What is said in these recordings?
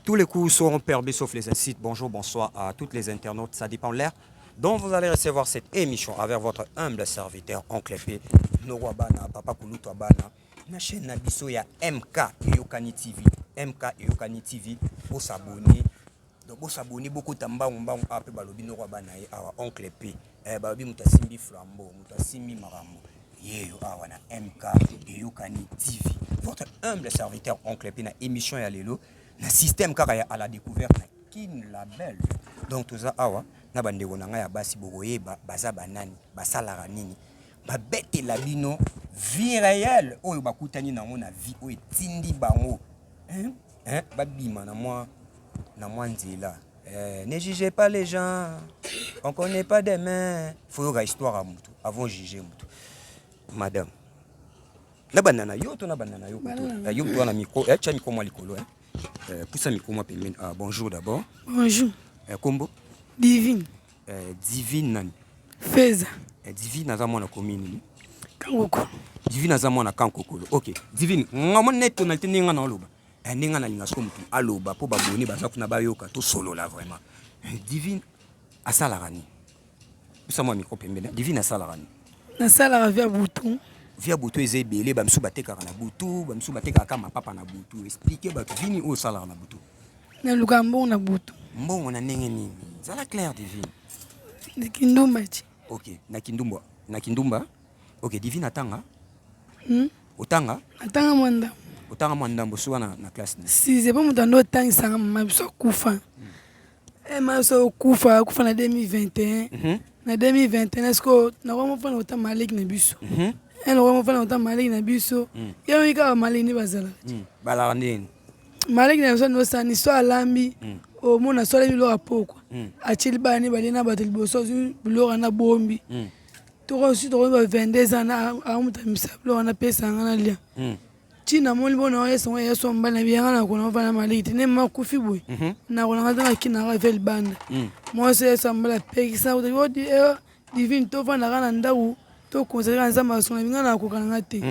Tous les coups seront permis sauf les incites. Bonjour, bonsoir à toutes les internautes. Ça dépend l'heure dont vous allez recevoir cette émission avec votre humble serviteur, Oncle P, Norwabana, Papa Kulutu Abana, na chaîne na biso ya MK Eyokani TV. MK Eyokani TV, pour s'abonner. Donc, pour s'abonner, beaucoup de mbangu mbangu ape balobi Norwabana ye awa Oncle P. Eh, balobi mutu asimbi flambeau, mutu asimbi makambo. Yeyo awa na MK Eyokani TV. Votre humble serviteur Oncle P na émission ya lelo na système kaka ya à la découverte na Kin Label. Donc toza awa na bandeko na ngai ya basi, bokoyeba baza banani, basalaka nini, babetela bino vie réelle oyo bakutani nango na vie oyo etindi bango, hein? Hein? Babima na mwa nzela. Eh, ne jugez pas les gens, on connaît pas demain. Faut yoka histoire ya mutu avant juger mutu. Madame, nabanda na yo to nabanda na yo kutu? Eh, yo mutu wana micro, eh, tia micro mwa likolo, eh. Eh, pusa micro mwa pembeni. Ah, bonjour d'abord. Bonjour. Eh, kombo? Divine. Eh, Divine nani? Feza. Eh, Divine aza mwana komi nini? Kankokolo. Divine aza mwana Kankokolo. Ok, Divine, ngamo net tonalité ndenge nga na oloba. Eh, ndenge nga nalinga siko mutu aloba mpo baboni baza kuna bayoka tosolola vraiment. Eh, Divine asalaka nini? Pusa mwa micro pembeni. Divine asalaka nini? Nasalaka vie ya butu. Vie ya butu eza ebele, bamisusu batekaka na butu, bamisusu batekaka kaka mapapa na butu. Explique bato vini oyo osalaka na butu. Naluka mbongo na butu. Mbongo na ndenge nini? Zala clair, Divine. Na kindumba ti. Ok, na kindumba, na kindumba. Ok, Divine atanga? Hmm? Otanga? Natanga mwa ndambo. Otanga mwa ndambo, suka na classe nini? Sixième, po moto ando otangisanga, mama biso akufa. Eh, mama biso akufa, akufa na 2021. Na 2021 sikoyo nakomi mofana kota maleki na biso. E nakomi mofana kota maleki na biso. Ye oyi kaka maleki nde bazalaka. Balaka ndeni? Maleki na biso nosani so alambi, omona so alambi biloko ya pokwa, atieli bana ne balie na bato liboso, azwi biloko wana bombi. Tokosi tokomi ba 22 ans, amutamisa biloko wana, apesa nga nalia. Ntina moni mpona oyesango ya so mobali na biyanga na kona ovanda maleki te nde mama akufi boye, nakolanga te nakinaka ve libanda. Mwasi oyesa mobali apekisa Divine, tovandaka na ndako, tokonzela kaka Nzambe asunga binga, nakoka nanga te.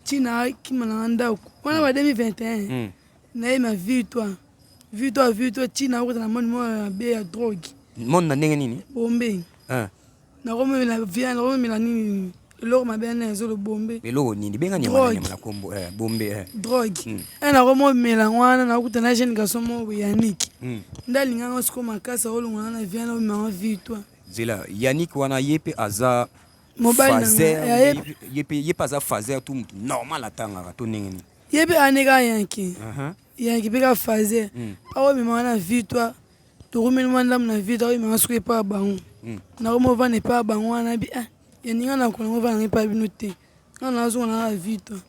Ntina akima nanga ndako wana ba 2021, nayema vie toi, vie toi, vie toi, ntina akota na moni moko mabe ya drogue. Monde na ndenge nini? Bombe. Nakomemela vie, nakomemela nini, eloko mabe wana ezolo bombe. Eloko nini? Benga nyama na kombo, eh, bombe, eh. Drogue. E nakomomela wana, nakuta na jeune garçon moko, Yannick, nde alinganga siko makasi, aolongwana na vie wana, omemanga vie toi. Zela, Yannick wana ye mpe aza mobali na fazer? Nga, ye ye mpe aza fazer tu, mutu normal atangaka to ndenge nini? Ye mpe ane kaka yanke, yanke mpe kaka fazer. Aomemanga na vie toi, tokomeli mwa ndambo na vie toi, aomemanga soki epa ya bango. Nakomi ovanda epa ya bango wana bi, ah, yaninga nakona ngo ovanda epa ya bino te, nga nazonga na kaka vie toi.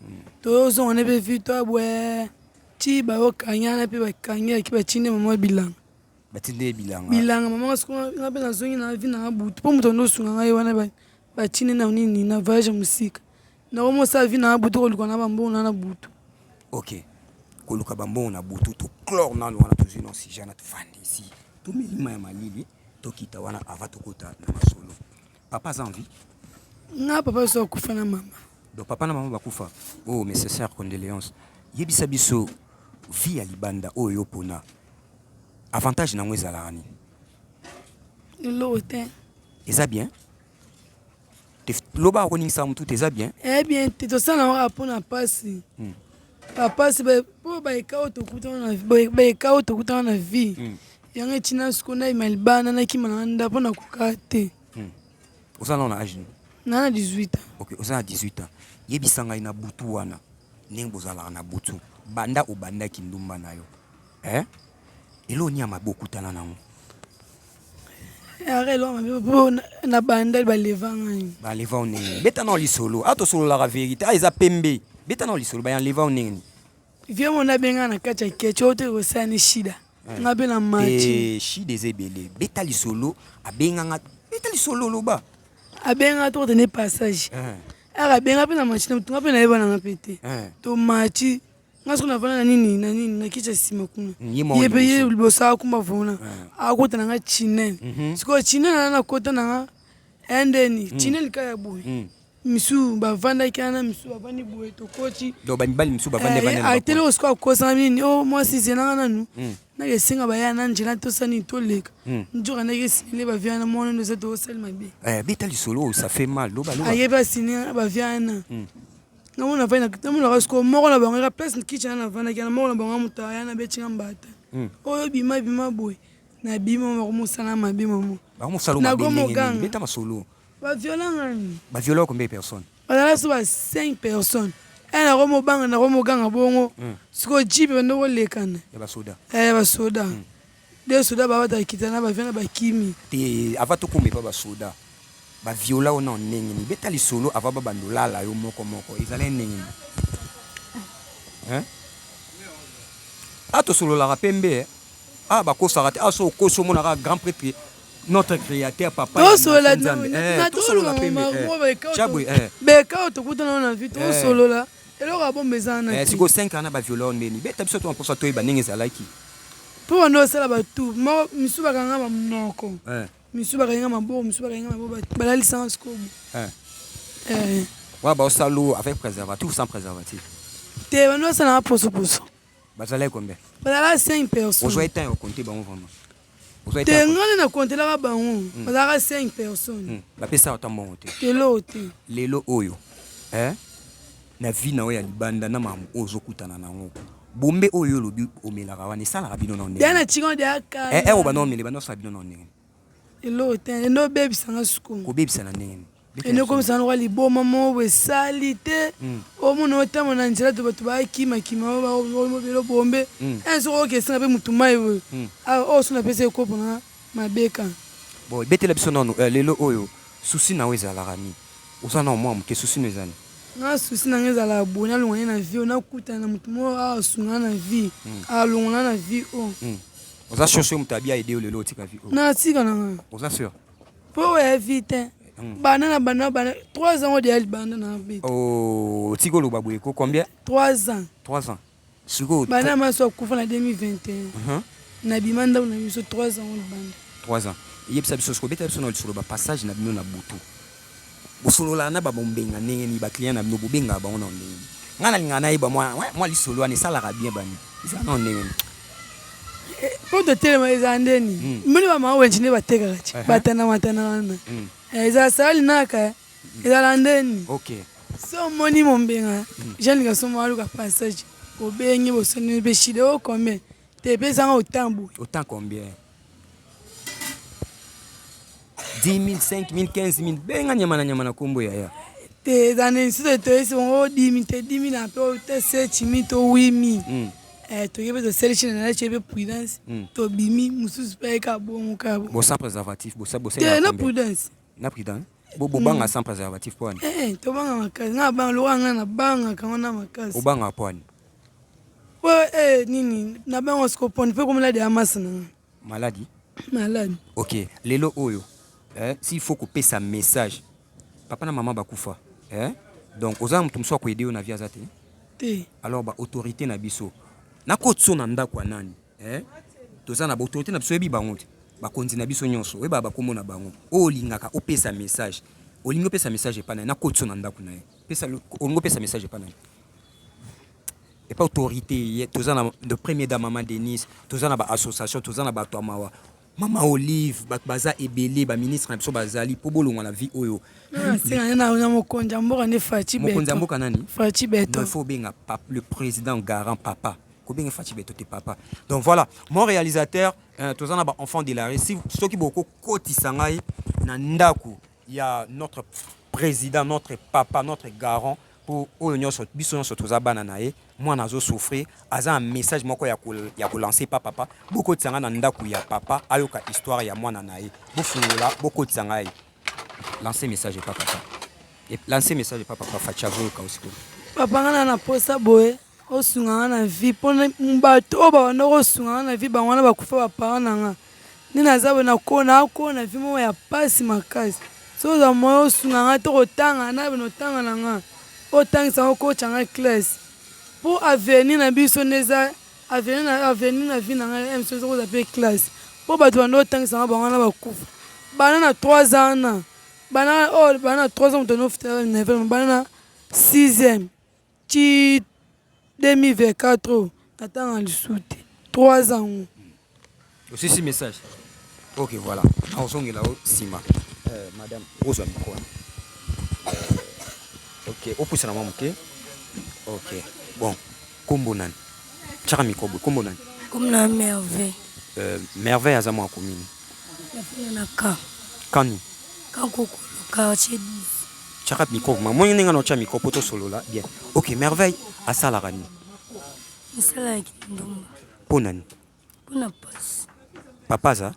Tozonga ne mpe vie toi bwe ti bayokangi wana mpe bakangi yaki batindi mama bilanga. Batindi ye bilanga? Bilanga mama. Siko nga mpe nazongi na vie nanga butu, mpo moto ando osunga ngai wana batindi na nini na voyage ya mosika. Nakomosala vie nanga butu, koluka na bambongo na butu. Ok, koluka bambongo na butu. Toclore nano wana, tozwi na sujet wana, tofandi isi, tomeli mai ya malili, tokita wana avant tokota na masolo. Papa aza en vie? Nga papa so akufa na mama. Donc papa na mama bakufa. Oh, mes sincères condoléances. Yebisa biso vie ya libanda oyo yo mpona avantage nango ezalaka nini? Eloko te. Eza bien te, loba akoningisa motu te, eza bien? Eh bien te, tosala yango kaka mpona mpasi, bapasi mpo baeka oyo tokutana na vie. Yango etina siko nayima libanda, nakima na nda mpo nakoka te. Oza nano na age nini? Na na 18 ans. Ok, oza na 18 ans. Yebisa ngai na butu wana, ndenge bozalaka na butu, banda obandaki ndumba na yo, eh? Eloko nini ya mabe okutana nango? Aka eloko mabe mpo na banda baleva ngai. Baleva o ndenge? Beta nao lisolo a tosololaka vérité a eza pembe. Beta nao lisolo, bayanleva o ndenge nini? Vie mo nabenga na kati ya keche oyo te kosala ni shida, nga mpe na mati. Eh, shida eza ebele. Beta lisolo, abenganga, beta lisolo, loba. Abenga tokotene passage. Aka abenga mpe na machine, nga mpe nayebananga mpe te. Tomachi, nga soki navanda na nini na nini na kiti ya nsima kuna, ye mpe ye liboso akumba vona, akota na nga chinel. Sikoyo chinel na nakota na nga endeni chinel kaka ya boye. Misusu bavandaki wana, misusu bavandi boye, tokoti. Donc bamibali misusu bavandi eh, ateli oyo sikoyo akosanga nini o oh, mwasi zelanga nanu hmm. nake esenga baya na nzela tosala nini toleka hmm. nzoka ndenge esinele bavia wana mwana nde oza tokosali mabe eh, beta lisolo oyo ça fait mal loba loba ayebi asine bavia wana hmm. Namona nafandi namonaka sikoyo moko na bango eka place kitchen wana nafandaki wana moko na bango moto aya na beti nga mbata hmm. oyo bima bima boye na bima bakomosala mabe mama bakomosala mabe ndenge nini beta masolo baviola ngani baviola combien de personnes bazala so ba 5 personnes e nakomobanga nakomoganga bongo hmm. sikoyo jipe bande kolekana ya basoda eh, ya basoda hmm. de soda babata kita na bavia na bakimi te ava tokoma epa basoda baviola yo na ndenge nini beta lisolo ava babanda olala yo moko moko ezala ndenge nini hein? a tosololaka pembe eh? a bakosaka te a so okosi omonaka grand prêtre notre créateur papa tosolola eh, beka oyo tokutana na vie tosolola eloko ya bomba eza wana eh, sikoyo 5 ans na baviola yo ndeni beta biso to mposa toyeba ndenge ezalaki mpo banda osala batu misusu bakanga bamonoko misusu bakangi maboko misusu bakangi maboko balalisanga sikoyo wana baosala avec préservatif ou sans préservatif te banda osalanga posoposo Bazalaki combien? Bazalaka 5 personnes. Ozwaki temps ya kocompter bango vraiment? Te nga nde nakontelaka bango. Hmm. Bazalaka 5 personnes. Hmm. Bapesaka ata mbongo te. Eloko te. Lelo oyo eh, na vie na yo ya libanda na makambo oyo ozokutana na yango bombe oyo olobi omelaka wana esalaka bino na ndenge? Deya na tika deya kala. Eh, eh obanda omele banda osala bino na ndenge? Eloko te, ende obebisa nga sikoyo. Kobebisa na ndenge nini? Ende okomisa nga lokola liboma moko boye esali te. Hmm. Omona otambola na nzela to bato bakimakima obela bombe. Hmm. Un soki oke esenga mpe motu mai boye. Hmm. Ah, oyo so napesa ekopo na mabeka. Bon, betela biso nanu eh, lelo oyo souci na yo ezalaka nini? Oza na mwa moke, souci no eza nini? Nga souci na nga ezalaka boye, nalongwa ye na vie oyo, nakutana na motu moko asunga na vie, alongola na vie oyo. Oza sûr soki moto abi aide yo lelo otika vie oyo? Natika na nga. Oza sûr? Po oyo ya vie te. Hmm. Banda na banda banda 3 ans oyo libanda na beta. Oh, otika oloba boye ko combien? 3 ans. 3 ans. Sikoyo banda maso akufa na 2021. Uh -huh. Nabima ndako na biso 3 ans libanda. 3 ans. Yebisa biso sikoyo beta biso na lisolo ba passage na bino na butu. Bosololaka na ba bombenga ndenge nini ba client na bino bobengaka bango na ndenge nini? Ngai nalingaka nayeba mwa mwa lisolo wana esalaka bien bani ezala na ndenge nini? Po totelema ezala ndeni hmm. moni ba mama wenji nde batekaka ti batana matana wana hmm. eh, ezala sali naka eh. hmm. ezala ndeni okay. So omoni mombenga jean linga aluka passage obengi bosoni mpe shide o combien te epesanga autant boye autant combien 10 000, 5 000, 15 000. Benga nyama na nyama na kombo yaya. Te eza nini soki toyesi bango 10 000 te 10 000 na mpe te 7 000 to 8 000. Mm. Eh, toke mpe tosalisi na natie mpe prudence mm. tobimi mosusu mpe ayeka bongo kaka bo sans préservatif bosa bosa te na prudence na prudence bo bobanga mm. sans préservatif mpo ani eh, eh, tobanga makasi nga banga lokola nga nabangaka wana makasi obangaka mpo ani po eh, nini nabanga siko poni mpe komela deya masa na nga Maladi? Maladi. Ok, lelo oyo eh, s'il faut kopesa message papa na mama bakufa eh? Donc oza na moto mosusu akoyede yo na vie aza te? Te. Alors ba autorité na biso nakotso na ndako ya nani eh? Toza na ba autorité na biso oyebi bango te bakonzi na biso nyonso oyebaka bakombo na bango oyo olingaka opesa message olingi opesa message epai na ye nakotso na ndako na ye pesa olingi opesa message epai na ye epa autorité toza na le premier da maman Denise toza na ba association toza na bato ya mawa mama Olive bato baza ebele ba ministre na biso bazali mpo bolongwa na vie oyo na mokonzi ya mboka nde Fatshi Beton mokonzi ya mboka nani Fatshi Beton il faut obenga le président garant papa kobenga Fatshi Beton te papa donc voilà mon réalisateur euh, toza na ba enfant de la rue si soki bokokotisa ngai na ndako ya notre président notre papa notre garant po oyo nyonso biso nyonso toza bana na ye mwana azo souffrir aza na message moko ya ko ya ko lancer pa papa bokotisa nga na ndaku ya papa ayoka histoire ya mwana na ye bofungola bokotisa ngai lancer message epa papa lancer message epa papa Fatshi azoyoka osikoyo papa nga na na posa boye osunga nga na vie mpo bato oyo babanda kosunga nga na vie bango wana bakufa ba parents na nga nde naza boye nako na vie moko ya pasi makasi soki ozwa moyen osunga nga to kotanga na bino otanga na nga otangisa nga okotia nga classe mpo avenir na biso nde eza avenir na avenir na vie na nga mso eza kozwa mpe classe mpo bato banda otangisa nga bango wana bakufa banda na 3 ans na. Bana oyo bana na 3 ans moto anofutela minerval, bana na 6e ti 2024 oyo natanga lisusu te, 3 ans ngo. Osisi message. Ok, voilà, nakozongela yo nsima. Madame, ozwa micro. Ok, opusana mwa moke. Ok, bon, kombo nani? Tiaka micro boye. Kombo nani? Kombo na Merveille. Merveille aza mwa commune? Nafanda na ka kani? Kankokolo, quartier 12. Tiaka micro, moni ndenge na otya micro po tosolola bien. Ok, Merveille asalaka nini? Nasalaka ndumba. Mpo nani? Mpona pasi. Papa aza?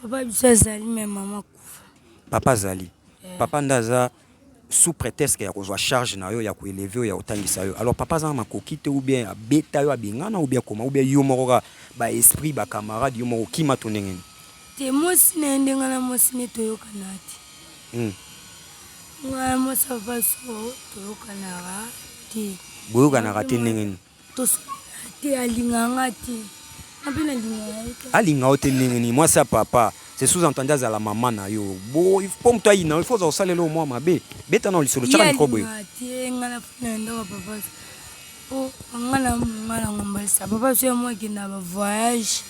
Papa biso azali, mais mama kufa. Papa azali. Papa nde aza sous prétexte ya kozwa charge na yo, ya koélever yo, ya kotangisa yo. Alors papa aza na makoki te, ou bien abeta yo, abengana, ou bien koma, ou bien yo moko kaka baesprit, bacamarade, yo moko okima, to ndenge nini? Te, mwasi na ye ndenge na mwasi ne toyokana te. Ngai na mwasi ya papa so toyokanaka te. Boyokanaka te ndenge nini? Tosololaka te, alingaka nga te, nga mpe nalingaka ye te. Alinga yo te ndenge nini? Mwasi ya papa, c'est sous-entendu azala mama na yo. Bo mpo moto ayina yo, il faut oza kosalela oyo mwa mabe. Beta na lisolo, tiaka ye micro boye. Alingaka te. Nga nafanda na ndako ya papa po nga na nga na ngombalisa papa so ya mwa akenda bavoyage,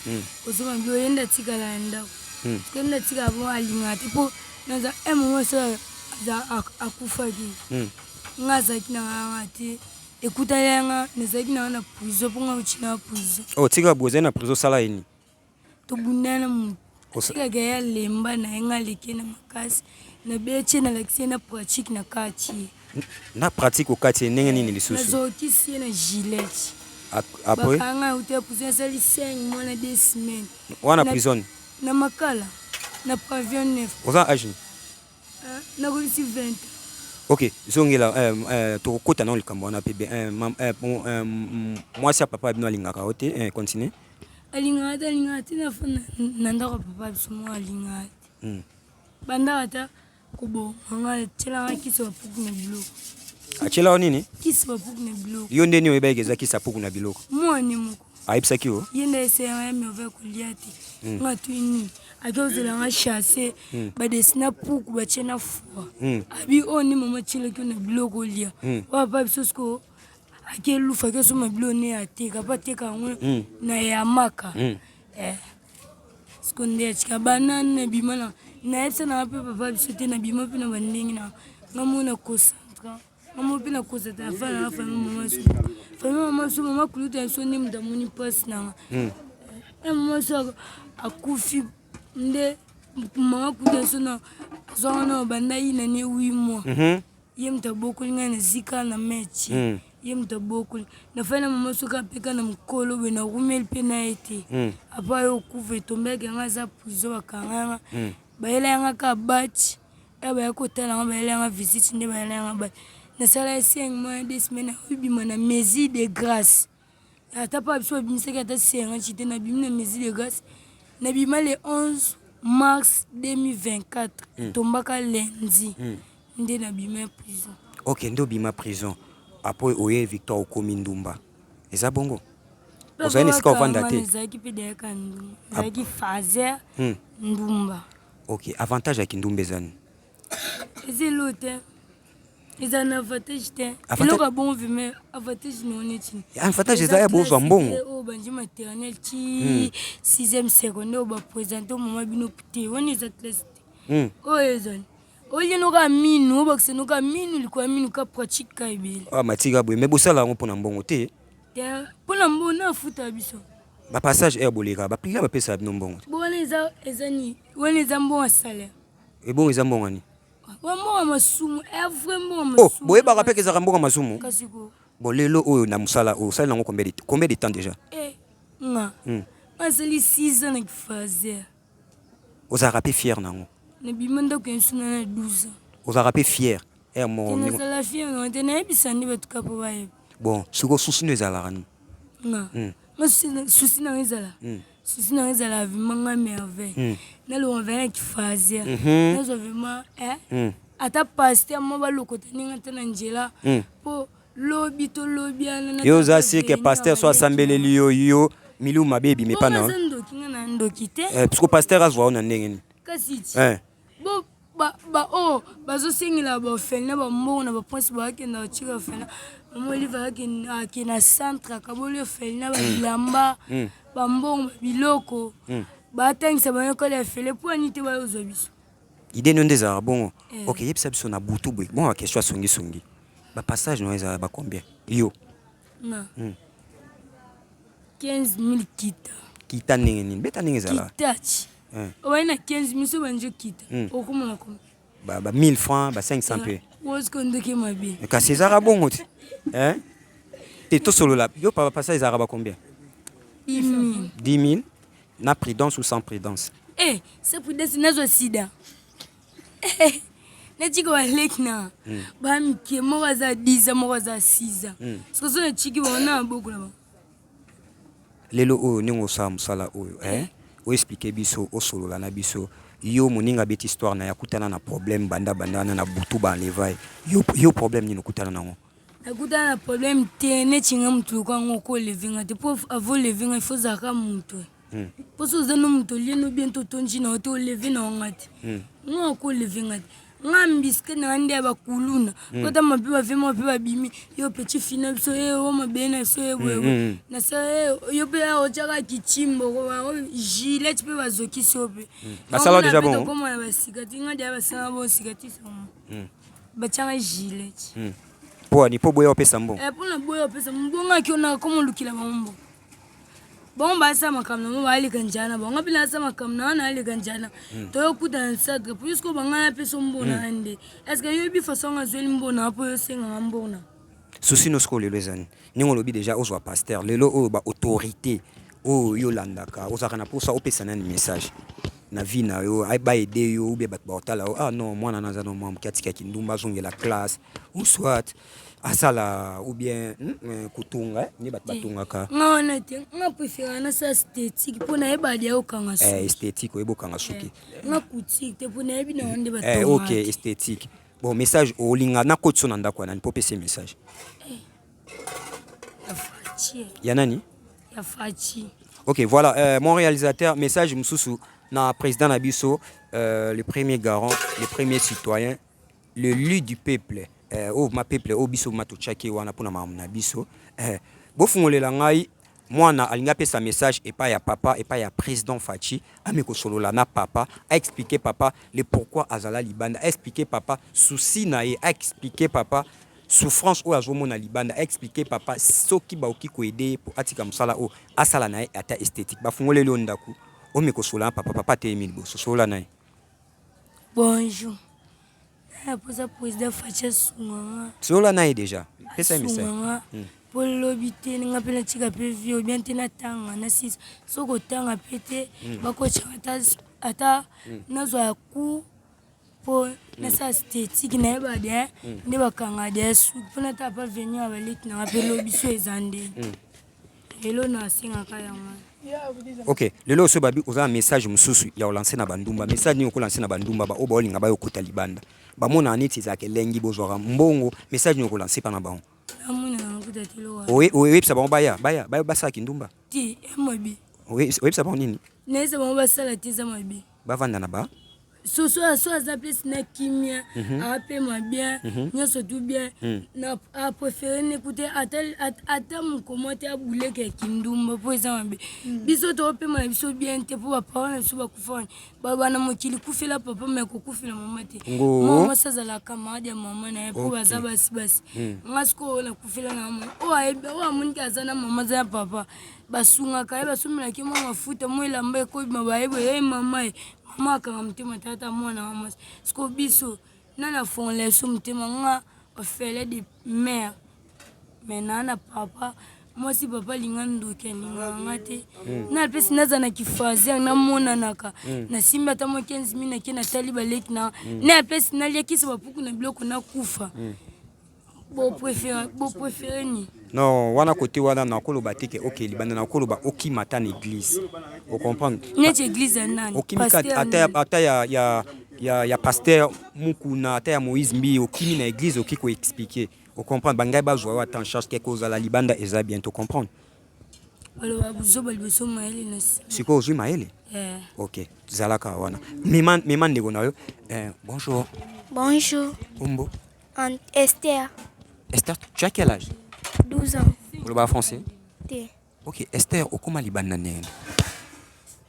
kozoma bilo, ye nde atikala na ndako. Ye nde atikala po alingaka te, mpo naza un moment so aza akufaki, nga azalaki na nganga te, ekutani yanga nazalaki nanga na prison, mpo nga uti na prison. Oh, tika boye, ozali na prison, osala ye nini? Tobundana na motu, atikaka ye alemba na ye, nga aleki ye na makasi, nabeti ye, nalakisi ye na pratique na kati ye. Na pratique okati ye ndenge nini lisusu? Nazokisi ye na gilete. Après? Bakanga uti ya prison, asali 5 mois na 2 semaines. Wana prison? Na Makala, na pavillon 9. Oza age nini? Nakolisi 20. Ok, zongela, tokokota na likambo wana mpe bien. Bon, mwasi ya papa bino alingaka yo te. Continue. Alingaka te, alingaka te. Nafanda na ndako ya papa biso moko, alingaka te. Bandaka ata koboma nga, atielanga kisi bapuku na biloko. Atiela yo nini? Kisi bapuku na biloko. Yo nde nini oyebaki eza kisi ya puku na biloko? Mwane moko. Ayebisaki yo? Ye nde ayesayanga ya Merveille kolia te. Nga tui nini, ake ozelanga chasse, badesina puku, batie na foi. Abi oyo nde mama atielaki yo na biloko olia. Oyo papa biso sikoyo ake lufa, ake osomba biloko ne ateka, mpo ateka yango na yamaka. Siko nde atika banani, nabima na nayebisa nanga mpe papa biso te, nabima mpe na bandenge na nga mo na concentre nga mo mpe na concentre na fana na famille mama so, famille mama so, mama kuluta ya biso nde moto amoni mpasi nanga. Mama so akufi nde mama kuluta ya biso na azwanga na banda ye na ne 8 mois. Ye moto abokoli ngai na zika na meti. Ye moto abokoli, nafai na mama soki apeka na mokolo boye, narumeli mpe na ye te. Apa ye okufa, etombelaki yanga, aza prison, bakanga yanga. Bayela yanga kaka bati ya baya kotala yanga, bayela yanga visite nde bayela yanga bati. Nasala ye 5 mois 2 semaines, ayobima na mesure de grâce. Ata mpa biso babimisaki ata senga te, nabimi na mesure de grâce. Nabima le 11 mars 2024, etombaka lundi, nde nabima prison. Ok, nde obima prison, après oye Victoire, okomi ndumba, eza bongo? Ozali na esika ovanda te? Ezalaki mpe deyaka ndumba, ezalaki faser ndumba. Ok, avantage ya kindumba eza nini? Eza elo te, eza na avantage te. Eloko ya bongo vraiment, avantage nango neti? Avantage eza ya bozwa mbongo. Oyo bandi maternel ti sixième secondaire, oyo baprésente mama bino te, wana eza classe te. Oyo ezali olie noka minu, obakisa noka minu likolo ya minu, ka pratique ka ebele. Ah, matika boye, mais bosala yango mpona mbongo te? Te, mpona mbongo na afuta biso. Bapassage aire boleka, baprière, bapesaka bino mbongo te? Bo wana eza nini? Wana eza mbongo ya salaire? Ebongo eza mbongo nini? Wa mbongo ya masumu, vrai mbongo ya masumu. Oh, boyebaka mpe ezalaka mbongo ya masumu? Kasi ko. Bon, lelo oyo na mosala oyo osali nango combien de temps déjà? Nga asali 6 ans na kifaser. Ozalaka mpe fier nango? Nabima ndako ya nsuna na 12 ans. Ozalaka mpe fier ere moko? Nazala fier nango te, nayebisa nde bato ka mpo bayeba. Bon, sikoyo susi no ezalaka nini? Nga susi nanga ezala, susi nanga ezala vraiment nga Merveille nalonga vena na kifaser, nazwa vraiment ata pasteur mo balokota ndenge ata na nzela mpo lobi tolobi wana. Yo oza sike pasteur so asambeleli yo, yo miliu mabe ebima epa na ndoki, nga na ndoki te. Parce que pasteur azwa yo na ndenge nini? Kasi ti bo. Baoyo bazosengela baorphelin bambongo na baprince bakenda kotika orphelin. Mama Olive akende na centre, akaboli orphelin babilamba, bambongo, babiloko, batangisa bango ekole ya fele. Mpo ani te bayozwa biso? Idée no nde ezalaka bongo. Ok, yebisa biso na butu boye, bongo baquestion ya songisongi, bapassage no ezalaka bacombien yo? Na 15 000 kita. Kita ndenge nini? Beta ndenge ezalaka. Kita ti obai na 15 000, so banzi okita, okomona combien? Ba 1000 francs, ba 500 mpe. Osiko ndoki mabe. Kasi ezalaka bongo te, eh? Te, tosolola. Yo passage ezalaka ba combien? 10 000. 10 000 na prudence ou sans prudence? Eh, sans prudence nazwa sida. Natika baleki na bamike, moko aza 10 ans, moko aza 6 ans. Soki so natiki bango na maboko na bango. Lelo oyo ndenge osala mosala oyo, eh? Oexpliquer biso, osolola na biso. Yo moninga abeti histoire na ye, akutana na problème banda banda wana na butu baenlever yo. Yo problème nini okutana nango? Nakutana na problème te. Neti nga motu lokwa yango, okolever nga te. Mpo avo lever nga, il faut ozalaka motu. Mpo so oza no moto, olie no bien to otondi na yo te, olever na yo nga te. Nga okolever nga te. Nga mbiske na nga nde ya bakuluna kotama mpe bave moko mpe babimi yo petit fina biso ye o mabele na biso ye boyeboye nasala ye. Yo mpe otiaka kitimbo gilet mpe bazokisi yo mpe. Basala déjà bongo? Tokóma na basika ti nga deya basala bongo sika ti sango batianga gilet. Mpo ani? Mpo boya opesa mbongo? Mpona boya opesa mbongo, aki ona koma olukila bango mbongo. Bango basala makambo nango, baleka njala na bango mpe nasala makambo na wana, naleka njala. Toyokutana na centre puisque banga napesa mbona na nde. Est ce que yoyebi façon nga azweli mbona mpo yosenganga mbona? Souci no sikoyo lelo ezani ndenge olobi déjà ozwa pasteur. Lelo oyo baautorité oyo yo olandaka, ozalaka na mposa opesa nani message na vie na yo, baaider yo, ou bien bato baotala yo: ah non, mwana na aza no mwa moke, atikaki ndumba, azongela classe, ou soit asala ou bien kotonga nde bato batongaka? Nga wana te. Nga préféré nasala esthétique mpo nayeba dia okanga suki. Esthétique, oyeba okanga suki. Nga couture te, mpo nayebi na ngo nde batonga. Ok, esthétique. Bon, message olinga nakoti so na ndako ya nani mpo opesa message? Ya Faci. Ya nani? Ya Faci. Ok, voilà, mon réalisateur, message mosusu na président na biso, le premier garant, le premier citoyen, l'élu du peuple, oyo ma peuple oyo biso ma totiaki wana mpona makambo na biso. Bofungolela ngai mwana alingi apesa message epai ya papa, epai ya président Faci. Ami kosolola na papa, aexpliquer papa le pourquoi azala libanda, aexpliquer papa souci na ye, aexpliquer papa souffrance oyo azomona libanda, aexpliquer papa soki bakoki koaider ye po atika mosala oyo asala na ye, ata esthétique. Bafungoleli yo ndako, omi kosolola na papa. Papa ateyemi liboso, solola na ye. Bonjour, na posa président Faci asunganga. Solola na ye déjà, pesa ye message. Asunganga mpo lobi te nga mpe natika mpe vie ou bien te natanga nasisa. Soki otanga mpe te, bakotyaka ata nazwa ya cours mpo nasala esthétique, nayeba de nde bakanga de suki mpo natala pa venir ya baleki nanga mpe lobi. So eza ndenge lelo nasengaka yango. Ok, lelo oso babi oza na message mosusu ya kolancer na bandumba. Message nini okolancer na bandumba baoyo baolinga bayokota libanda, bamonaka neti ezalaka elengi, bozwaka mbongo? Message nini okolancer mpa na bango? Namona yango kuta te lowa. Oyebisa bango baya baya baya basalaki ndumba? Te, ya mabe. Oyebisa bango nini? Nayebisa bango basala te, eza mabe. Bavanda na ba Soso so aza place na kimia, apema bien, nyonso tout bien. Na apréféré nekute ata mokoma te abuleka ya kindumba, mpo eza mabe. Biso toopema na biso bien te, mpo baparent na biso bakufa baloba na mokili kufela papa me kokufela mama te. Ngo. Mwasi azala camarade ya mama na ye, mpo baza basi basi. Nga sikoyo nakufela na mama oyo ayebi, oyo amoniki aza na mama, aza na papa, basungaka ye, basomelaki mwa mafuta, mwa elamba, ekobima bayebi ye mama ye. Mama akanga motema, tata mwana wa mwasi. Sikoyo biso nani afongola biso motema? Nga orphelin de mère, mais naa na papa mwasi. Papa alinga ndoki, alingaka nga te. Na mpesi naza na kifazer, namonanaka nasimbi ata mwa 15 mille, nake natali baleki na na mpesi naliakisi bapuku na biloko, nakufa. Bopréféré nini? Non, wana kote wana nakoloba te ke ok libanda. Nakoloba okima ata na église, ocomprendre? Neti église ya nani? Okimi ata, ata ya pasteur Mukuna, ata ya Moïse Mbi. Okimi na église, oki koexpliquer, ocomprendre? Bangai bazwa yo ata en charge ke kozala libanda eza bien, tocomprendre? Baloba buzoba liboso mayele na nsima. Sikoyo ozwi mayele? Eh. Ok, zalaka wana. Mema, mema ndeko na yo. Eh, bonjour. Bonjour. Kombo? Esther. Esther, tu as quel âge? 12 ans. Oloba français? Te. Ok, Esther, okoma libanda ndenge?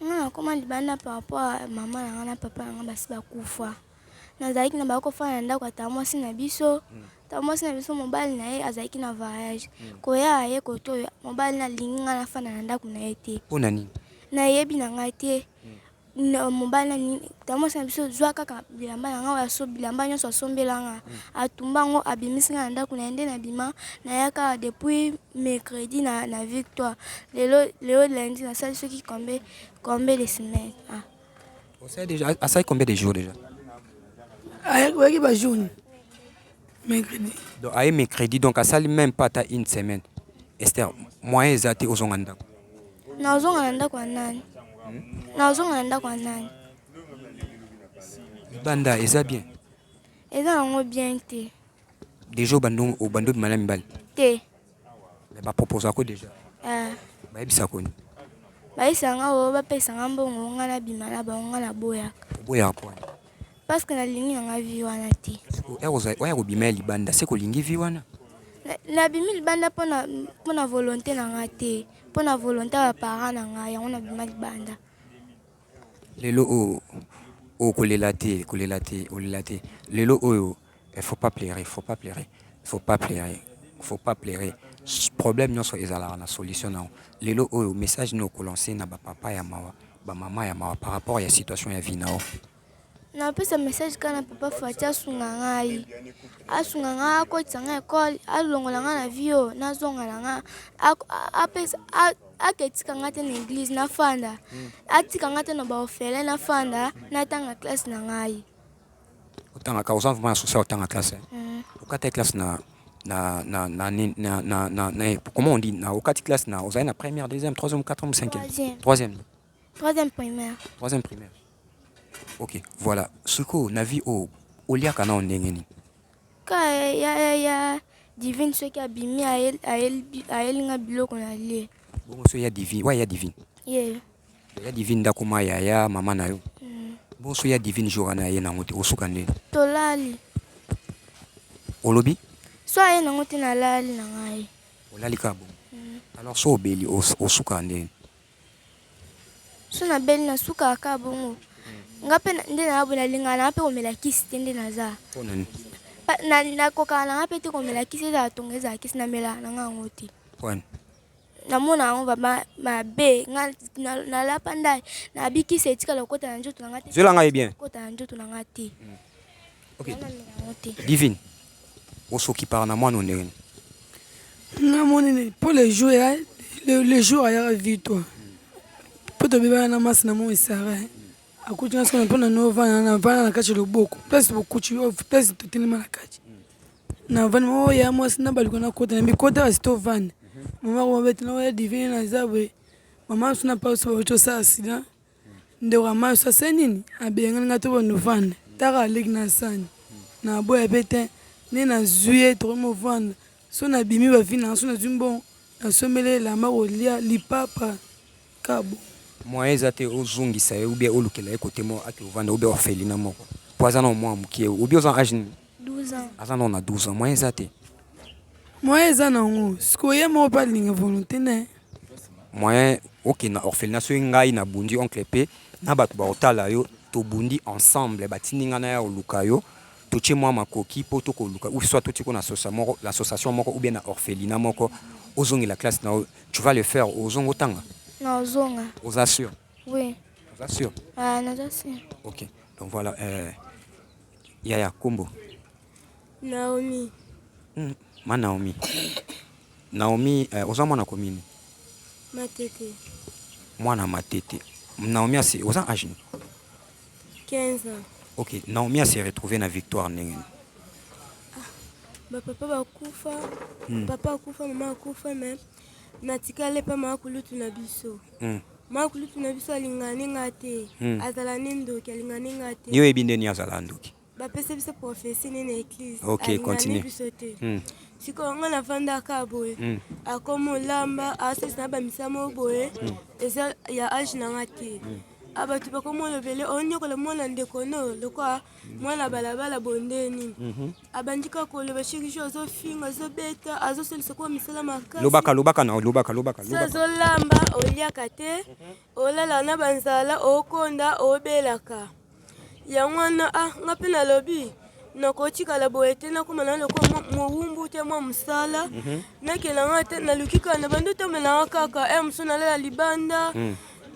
Nga nakoma libanda par rapport à mama na nga na papa na nga basi bakufa. Nazalaki na bango kofanda na ndako ya tata mwasi na biso. Tata mwasi na biso mobali na ye azalaki na voyage. Koya aye kote oyo mobali na alingi nga nafanda na ndako na ye te. Mpo na nini? Nayebi na ngai te. Mobali na tata mwasi na biso zwa kaka bilamba na nga oyo bilamba nyonso asombela nga. Atumba yango abimisi nga na ndako na ye nde nabima nayaka depuis mercredi na Victoire. Lelo lelo lundi nasali soki combien combien de semaines. Ah. Osali déjà asali combien de jours déjà? Ayaki ba jour mercredi. Donc aye mercredi, donc asali même pas ata une semaine. Esther, moyen eza te ozonga ndako? Nazonga na ndako ya nani? Nazonga na ndako ya nani? Libanda eza bien? Eza nango bien te. Déjà obandi obandi obima na mibali? Te. Mais baproposako déjà? Eh. Bayebisako nini? Bayebisaka nga oyo bapesa nga mbongo nga nabima na bango, nga naboyaka. Oboyaka mpo wana? Parce que nalingi na nga vie wana te. Oya kobima ya libanda se kolingi vie wana? Nabimi libanda mpona volonté na nga te, mpona volonté ya baparent na ngai, yango nabima libanda. Lelo oyo oyo kolela te, kolela te, olela te. Lelo oyo il faut pas pleurer, faut pas pleurer, faut pas pleurer, faut pas pleurer. Problème nyonso ezalaka na solution nango. Lelo oyo message nini okolancer na bapapa ya mawa, bamama ya mawa par rapport ya situation ya vie na yo? Napesa message kaka na papa Fati asunga ngai, asunga ngai, akotisa ngai ekole, alongola ngai na vie oyo, nazonga na ngai, apesa aketika ngai te na église nafanda, atika ngai te na baorphelin nafanda, natanga classe na ngai. Otangaka, oza vraiment na souci ya kotanga classe? Okata classe na na na na na na na na comment on dit, na okati classe na ozali na première, deuxième, troisième, quatrième, cinquième? Troisième. Troisième. Troisième primaire. Troisième primaire. Ok, voilà. Sikoyo na vie oyo oliaka nao ndenge nini? Ka ya, ya, ya Divine soki abimi ayeli nga biloko na lie. Bongo so ya Divine, wa ya Divine? Ye. Ya Divine ndako ma yaya mama na yo. Bongo so ya Divine jour wana aye nango te, osuka ndeni? Tolali. Olobi? So aye nango te, nalali na ngai. Olali kaka bongo? Alors so obeli osuka ndeni? So nabeli nasukaka kaka bongo. Nga mpe nde na boye nalingaka na nga mpe komela kisi te nde naza. Mpo nani? Nakokaka na nga mpe te komela kisi, ezala tonga ezala kisi, namelaka na nga yango te. Mpo nani? Namona yango vraiment mabe, nga nalapa ndai nabi kisi etikala kokota na nzoto na nga te. Zwela ngai bien. Kokota na nzoto na nga te. Ok. Namela yango te. Divine, osokipaka na mwana ndenge nini? Nga moni mpo le jour ya le jour ayaka Victoire mpo tobebana na masi na moi Sara akuti nga sikoyo mpo na novanda navanda na kati ya loboko place bokuti place totelema na kati navandi oyo ya mwasi na baluka nakota na mikota kasi tovanda mama komabete na oya Divine naza boye mama so na paso bauti osala accident ndeko ya maso ase nini abengani nga to bonovanda taka aleki na sani naboya pe te nde nazwi ye tokomi movanda so nabimi bavi nanga so nazwi mbongo nasombeli elamba kolia lipapa kabo. Moyen eza te ozongisa ye ou bien olukela ye kote moko ake ovanda ou bien orphelinat moko po aza na mwa mokie ou bien oza age nini? 12 ans. Aza nano na 12 ans, moyen eza te? Moyen eza nango sikoyo ye moko mpe alinga volonté na ye. Moyen okende na orphelinat soki ngai nabundi oncle pe na bato bakotala yo tobundi ensemble batindi ngai naya koluka yo totie mwa makoki mpo tokoluka ou soit totie ko na association moko ou bien na orphelinat moko ozongela classe na yo, tu vas le faire? Ozonga otanga? Nazonga. Oza sûr? Oui. Oza sûr? Ah, naza sûr. Ok, donc voilà. Yaya kombo? Naomi. Ma Naomi. Naomi, oza mwana commune? Matete. Mwana Matete. Naomi asi oza âge nini? 15 ans. Ok, Naomi a se retrouvé na Victoire ndenge nini? Bapapa bakufa, papa akufa, mama akufa, mais natikali epa mama kulutu na biso. Mama kulutu na biso alingaka ne nga te, azala ne ndoki, alingaka ne nga te. Yo oyebi ndeni azala ndoki? Bapesa biso prophetie ne na eglise. Ok, continue. Biso te. Sikoyo nga nafandaka boye. Akoma olamba, asalisa na bamisa moko boye. Eza ya age na nga te. A bato bakoma olobele onyokola mwana ndeko no lokola mwana balabala boye nde nini. Abandi kaka koloba chaque jour azofinga, azobeta, azosalisa koa misala makasi. Lobaka, lobaka na lobaka, lobaka, So lobaka. azolamba oliaka te, olala na banzala, okonda, obelaka. Yango wana ah nga mpe nalobi nakotikala boye te, nakoma na lokola mowumbu te, mwa mosala nakenda nga te, naluki kaka na bandi otambola nga kaka heure mosusu nalala libanda,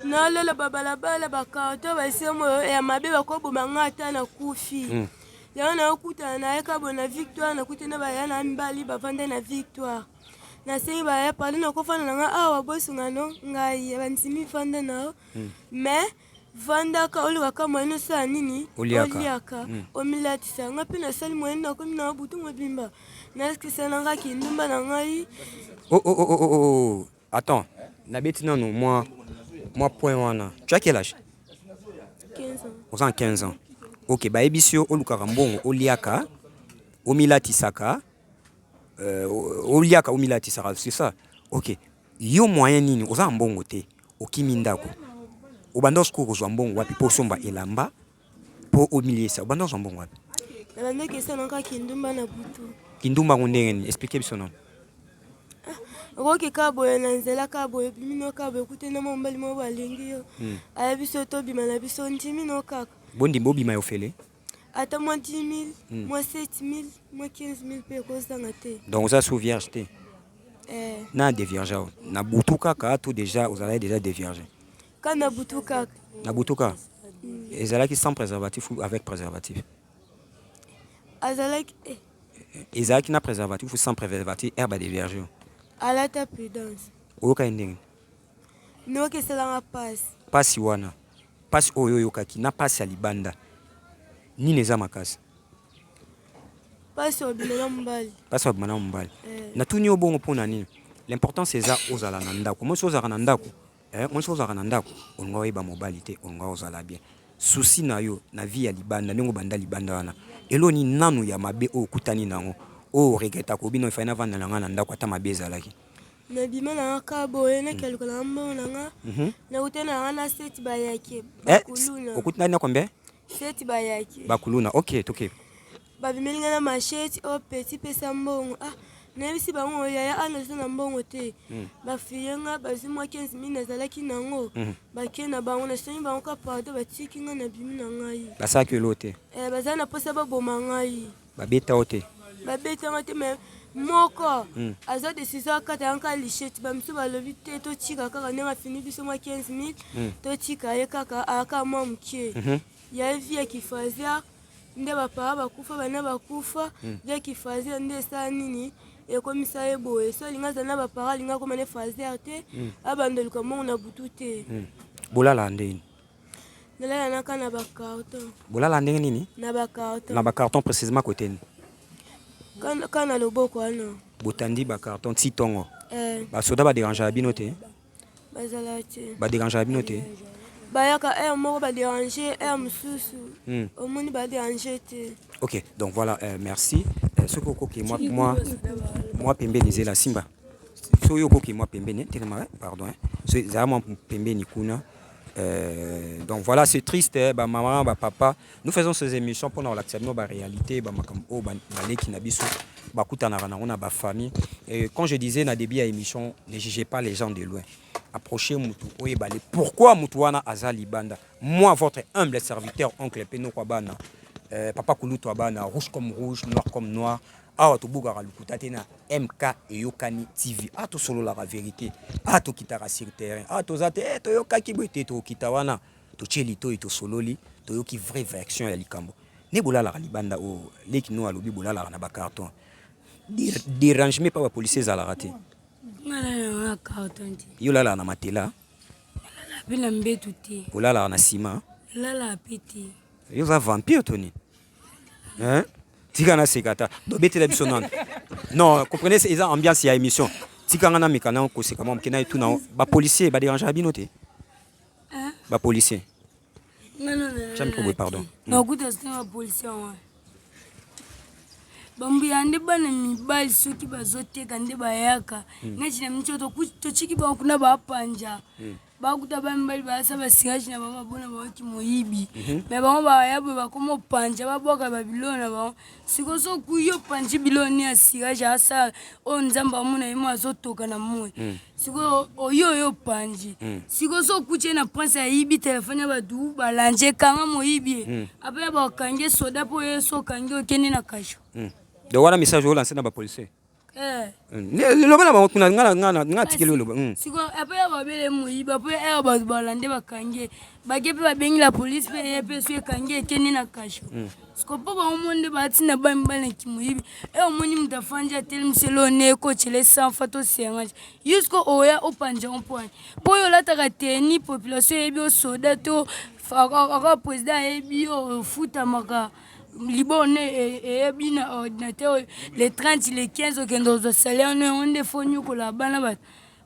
nalala babalabala bakarton basemo ya mabe bakoboma nga ata nakufi. Yango nakokutana na ye kaka boye na Victoire, nakuti na baya na mibali bavandai na Victoire. Nasengi baya pardon, nakofanda na nga awa bosunga no ngai bandimi vanda na yo mais vandaka olukaka moyen osala nini, Oliaka. Omilatisa. Nga mpe nasali moyen, nakomi na butu mobimba nakisa na nga kindumba na ngai. Oh. Attends, nabeti nanu mwa mwa point wana. Tu as quel âge? 15 ans. Oza na 15 ans. Ok, bayebisi yo olukaka mbongo oliaka, omilatisaka, oliaka omilatisaka, c'est ça. Ok, yo moyen nini oza na mbongo te, okimi ndako. Obanda sikoyo kozwa mbongo wapi mpo osomba elamba mpo omiliesa? Obanda kozwa mbongo wapi? Nabandaki esala kaka kindumba na butu. Kindumba ngo ndenge nini? Explique biso nano. Okoki kaka boye na nzela kaka boye obimi no kaka boye okutani na mwa mobali moko balingi yo, ayebi so tobima na biso ndimi no kaka. Bondimi bobima ya ofele? Ata mwa 10 000, mwa 7 000, mwa 15 000 mpe ekozanga te. Donc oza sous vierge te? Eh. Na dévierge awa na butu kaka to déjà ozalaki déjà dévierge? Ka na butu kaka. Na butu kaka? Ezalaki sans préservatif ou avec préservatif? Azalaki eh. Ezalaki na préservatif ou sans préservatif herbe dévierge yo? Alata prudence. Oyokaki ndenge? Noki esalanga pasi. Pasi wana, pasi oyo oyokaki na pasi ya libanda, nini eza makasi? Pasi obima na mobali. Pasi obima na mobali. Natuni yo bongo mpona nini? L'importance eza ozala na ndako. Mwasi ozalaka na ndako, mwasi ozalaka na ndako, olinga oyeba mobali te, olinga ozala bien. Souci na yo na vie ya libanda, ndenge obanda libanda wana, eloni nanu ya mabe oyo okutani nango, oyo oregretaka obino efai navanda na ngai na ndako ata mabe ezalaki? Nabima na nga kaka boye nakeluka na mbongo na nga, nakutani na nga na seti bayake bakuluna. Okutani na combien? Seti bayake bakuluna. Ok, toke. Babimeli nga na machete o petit pesa mbongo. Ah, nayebisi bango yaya ana naza na mbongo te. Bafiye nga bazwi mwa 15 000 nazalaki nango, bake na bango, nasengi bango ka pardon, batiki nga nabimi na ngai. Basalaki elo te? Bazali na mposa baboma ngai. Babeta yo te? Babetanga te, mais moko aza décision akata yango lichette. Bamisu balobi te, totika kaka ndenge afini biso mwa 15 000, totika ye kaka aka mwa mokie ya vie ya kifazer nde bapara bakufa, bana bakufa, vie ya kifazer nde esala nini ekomisa ye boye. So alingi azala na bapara, alingi akoma ne fazer te, abanda oluka mbongo na butu te. Bolala ndenge? Nalala naka na bacarton. Bolala ndenge nini? Na bacarton. Na bacarton précisément côté nini? Ka na loboko wana. Botandi bacarton ti ntongo? Basoda baderangeaka bino te? Bazala te. Baderangeaka bino te? Bayaka heure moko baderange, heure mosusu omoni baderange te. Ok, donc voilà, merci. Soki okoki mwa pembeni, ezela simba. Soki okoki mwa pembeni, telema, pardon, so ezala mwa pembeni kuna. Donc voilà, c'est triste, hein, ba maman, ba papa. Nous faisons ces émissions pour nous la ba réalité, ba makambo oh ba leki na biso, ba kutanaka na ba famille. Et quand je disais na début à émission, ne jugez pas les gens de loin. Approchez mutu oyebale pourquoi mutu wana aza libanda. Moi, votre humble serviteur, oncle Peno Kwabana, papa Kulutu Abana, rouge comme rouge, noir comme noir. Awa tobukaka lokuta te na MK Eyokani TV. Awa tosololaka vérité. Awa tokitaka sur terrain. Awa toza te, toyokaki boye te, tokita wana. Totie litoi, tosololi, toyoki vraie version ya likambo. Ne bolalaka libanda oyo, leki no alobi bolalaka na ba carton. Dérangement pa ba policier ezalaka te. Nalala na carton te. Yo olalaka na matela? Nalala pe na mbetu te. Olalaka na ciment? Nalala pe te. Yo oza vampire to nini? Hein? Tika na seka ta. Donc betela biso nanu. Non, comprenez, eza ambiance ya émission. Tika nga na meka na koseka mwa moke na etuna ba policier ba dérangeaka bino te? Ba policier. Nga Tiens, micro boye, pardon. Nakuta sika ba policier wana. Bambuya nde bana mibali soki bazoteka nde bayaka neti na miniti oyo totiki bango kuna bapanja bakuta bana mibali baasa basirage na bango babona bango kimoyibi me bango baya boye bakoma opanja babwaka babiloko na bango. Sikoyo soki yo opanzi biloko ni ya sirage asala oyo Nzambe amona ye mo azotoka na moi sikoyo oyo oyo opanzi sikoyo soki okuti ye na prince ayibi telefone ya bato balandi ekanga moyibi ye apres bakangi ye soda mpo ye so okangi okende na kasho. Donc wana message olanse na bapolicier? Eh. Loba na bango kuna, nga nga tikeli oloba. Sikoyo apres ya babele moyibi, apres ya bato balande bakangi ye, bake mpe babengi la police mpe ye mpe so ekangi ekende na kasho. Sikoyo mpo bango mo nde batina bana mibali na kimoyibi e omoni moto afandi atelemisi eloko ne ekotyela 100 fa to 50 yo sikoyo oya opanja yango mpo wani mpo oyo olataka teni population eyebi yo soda to aka président ayebi yo ofutamaka libone eyebi na ordinateur le 30 le 15 okende kozwa salaire no yango nde fo nyokola bana bato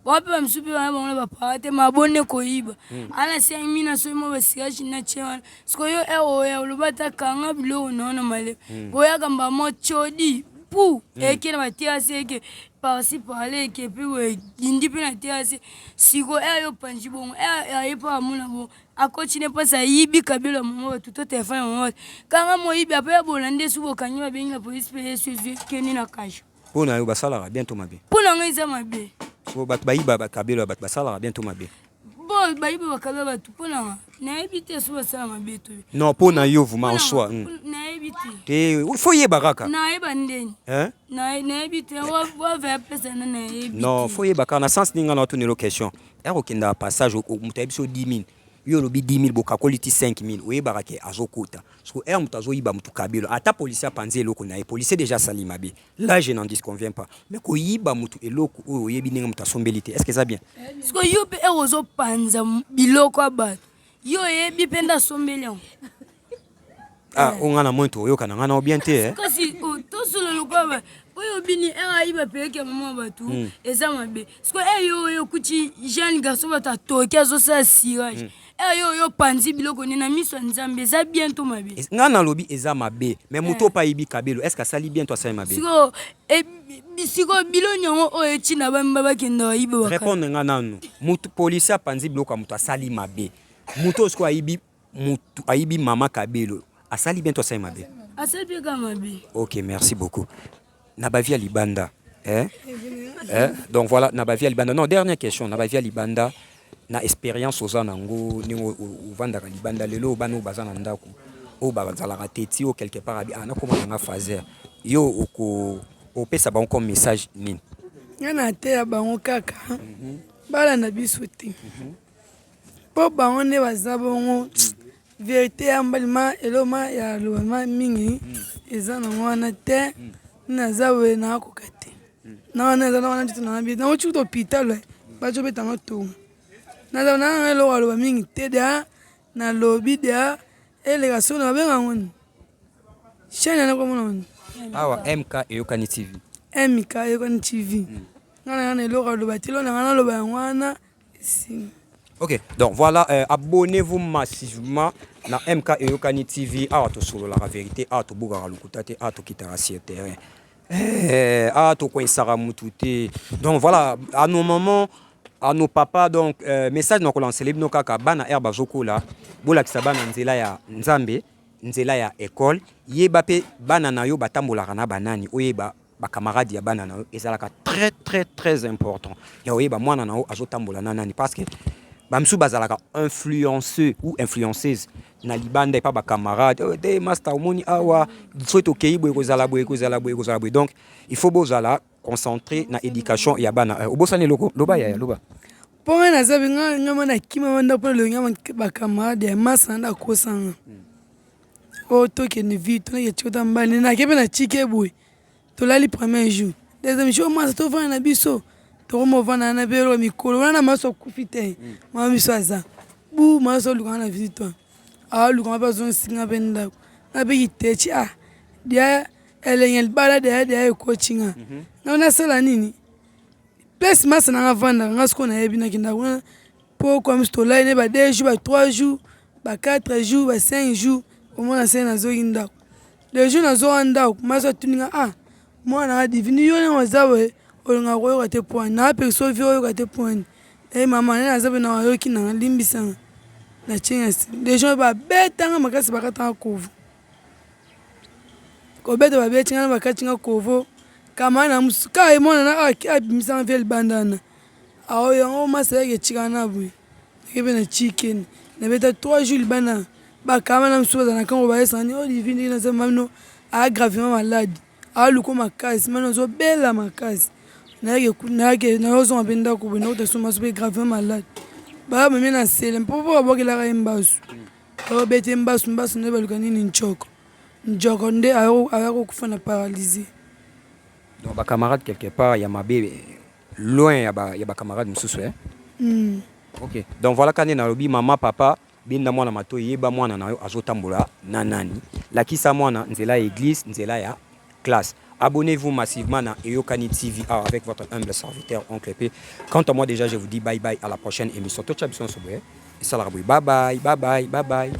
bango mpe bamisusu mpe bana bango na bapara te mabonde koyiba ana 5000 na soki mwa basirage na tie wana sikoyo yo oya oloba ata kanga biloko na yo na malema oyaka mbamo codi pu eke na baterase eke parci parle eke mpe boye dindi mpe na terase sikoyo eya yo panzi bongo aye mpe amona bongo akoti ne mpasi ayibi kabelo ya mama bato to telefone ya mama bato kanga moyibi ape ya bolande su bokangi babengi na polisi mpe yesu ezwi ekende na kasho. Mpo na yo basalaka bien to mabe? Mpo na ngai eza mabe. So bato bayiba bakabelo ya bato basalaka bien to mabe? Bon, bayiba bakabelo ya bato mpo na nga nayebi te so basala mabe to. Non, mpo na yo vraiment en soi. Nayebi te. Te, faut yeba kaka. Nayeba ndeni. Hein? Nayebi te, wava ya pesa na nayebi. Non, faut yeba kaka na sens ninga na otunelo question. Ya kokenda passage moto ayebi so 10 000. Yo olobi 10 000 bokakoli ti 5 000 oyebaka ke azokota. Siko heure moto azoyiba moto kabelo ata policier apanzi eloko na ye, policier déjà asali mabe. Là je n'en disconviens pas. Mais koyiba moto eloko oyo oyebi ndenge moto asombeli te, est-ce que eza bien? Siko yo mpe heure ozopanza biloko ya bato, yo oyebi mpe nde asombeli yango. Ah, oyo nga na moi toyoka na nga na bien te eh. Kasi tosolo lokola oyo bini heure ayiba peyeke ya mama bato eza mabe. Siko heure yo oyo okuti jeune garçon bato atoki azosala cirage. Heure yo oyo opanzi biloko nde na miso ya Nzambe eza bien to mabe? Nga nalobi eza mabe, mais moto oyo ayibi kabelo est-ce que asali bien to asali mabe? Siko siko biloko yango oyo etinda bamba bakende bayiba. Répondre nga nanu. Moto policier apanzi biloko ya moto asali mabe. Moto oyo siko ayibi mutu ayibi mama kabelo asali bien to asali mabe? Asali mpe kaka mabe. Ok, merci beaucoup. Na ba vie ya libanda eh? Eh? Donc voilà, na ba vie ya libanda. Non, dernière question, na ba vie ya libanda na expérience oza nango ndenge ovandaka libanda lelo bana oyo baza na ndako oyo bazalaka teti oyo quelque part abi ah nakoma nanga phaser yo oko opesa bango comme message nini? Nga nateya bango kaka balanda biso te mpo bango nde baza bongo verité ya mbalima eloma ya lobama mingi eza nango wana te. Naza boye nakoka te na wana eza na wana nzoto nanga bien nauti kuta hôpital bazobetanga tonga naza nanga eloko aloba mingi te dia nalobi dia eleka soki na babenga yango nini chaîne yana komona nini awa MK Eyokani TV. MK Eyokani TV nga na nga na eloko aloba te eloko na nga naloba yango wana esili. Ok, donc voilà, abonnez-vous massivement na MK Eyokani TV. Awa tosololaka vérité, awa tobukaka lokuta te, awa tokitaka sur terrain. Eh, awa tokwensaka mutu te. Donc voilà, à nos mamans, à nos papas, donc message na kolansele bino kaka bana air bazokola, bolakisa bana nzela ya Nzambe, nzela ya école, yeba pe bana na yo batambolaka na banani, oyeba ba camarades ya bana na yo ezalaka très très très important ya oyeba mwana na yo azotambola na nani parce que bamisusu bazalaka influenceux ou influenceuse na libanda epa ba camarades oh, te master omoni awa soki tokei boye kozala boye kozala boye kozala boye. Donc il faut bozala concentré na éducation ya bana. Obosani eloko loba yaya loba. Mpo ngai naza be ngai ngai mwana akima banda mpo nalongi ba camarade ya masa nda akosanga oyo tokende vie tonake tikota mbali nake mpe na tike boye tolali premier jour deuxième jour masa tovanda na biso tokoma ovanda na mpe eloko mikolo wana na maso akufi te mama biso aza bu maso olukanga na visite alukanga mpe azongisinga mpe ndako nga mpe kiteci ah dia elenge libala deya deya ekotinga nga nasala nini place masa nanga avandaka nga sikoyo nayebi nakendaka kuna po kwa miso tolali ne ba 2 jours ba 3 jours ba 4 jours ba 5 jours omona se nazoki ndako. Le jour nazonga ndako, masi atuni nga: "Ah, mwana nga Divine, yo ndenge oza boye, olingaka koyoka te poani naapekisa yo vie oyoka te poani." E mama, nde naza mpe na wayoki nanga, limbisanga na tie. Le jour babetanga makasi, bakatanga kovo, kobeta babeti nga na bakati nga kovo. Kama na mosusu kaka emonana abimisanga vie libanda wana. Awo yango masi ayaki etikaka na boye, nake mpe na cikeni, nabeta 3 jours libanda. Bakama na mosusu bazala na kango, bayesanga ni oyo Divine ndenge naza mano aa gravement malade, aluko makasi, mano azobela makasi. Nayake nayozonga mpe ndako boye, nakuta so maso mpe gravement malade. Baya bamemi na sele mpo babwakelaka ye mbasu, babete mbasu, mbasu nde baluka nini, ncoko njoko nde aya kokufa na paralysie. Donc bacamarade quelque part ya mabe, loin ya bacamarade mosusu, eh? Ok, donc voilà, kande nalobi mama, papa, benda mwana matoi, yeba mwana na yo azotambola na nani, lakisa mwana nzela ya église, nzela ya classe. Abonnez-vous massivement à Eyokani TV avec votre humble serviteur Oncle P. Quant à moi déjà, je vous dis bye bye, à la prochaine émission. Bye bye, bye bye, bye bye.